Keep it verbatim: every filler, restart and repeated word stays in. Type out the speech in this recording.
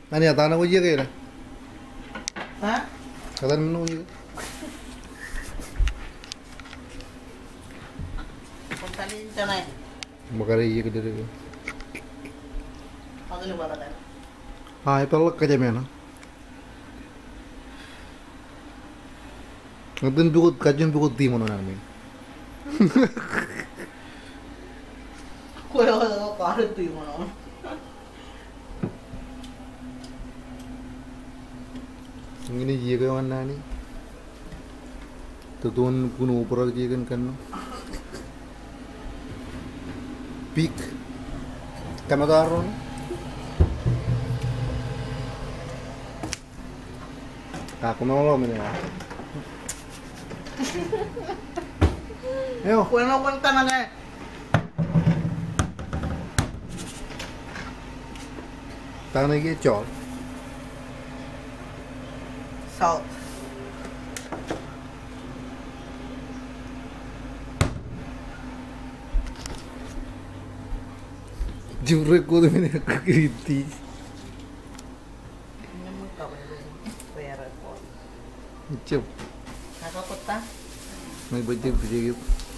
Naan eo, etan eo kwōj iiō ke ilo? Ha? Etan men eo kwōj iiō ke? Kwōn tōl in jeṇe. Ṃōkaj iiō ke ilo ke. Ak ilo bōtaab. A, epeḷḷọk kōjām eṇ. Ña iten pukot, kajjien pukot tiṃoṇ eo naan in. Kwōj ḷọk kwaar tiṃoṇ eo. Ña ij iiō ke eo an naan in. Totoon kōn obrak jikin kanno. Pik. Kōmata ro. Ka kōmata ro men eo. Eo. Kwōn ḷọk kwōn tōmak e. Tōmak e joḷ. Salt. Jibrik ko de mene kukiriti. Jab. Ña ij ba jab jab.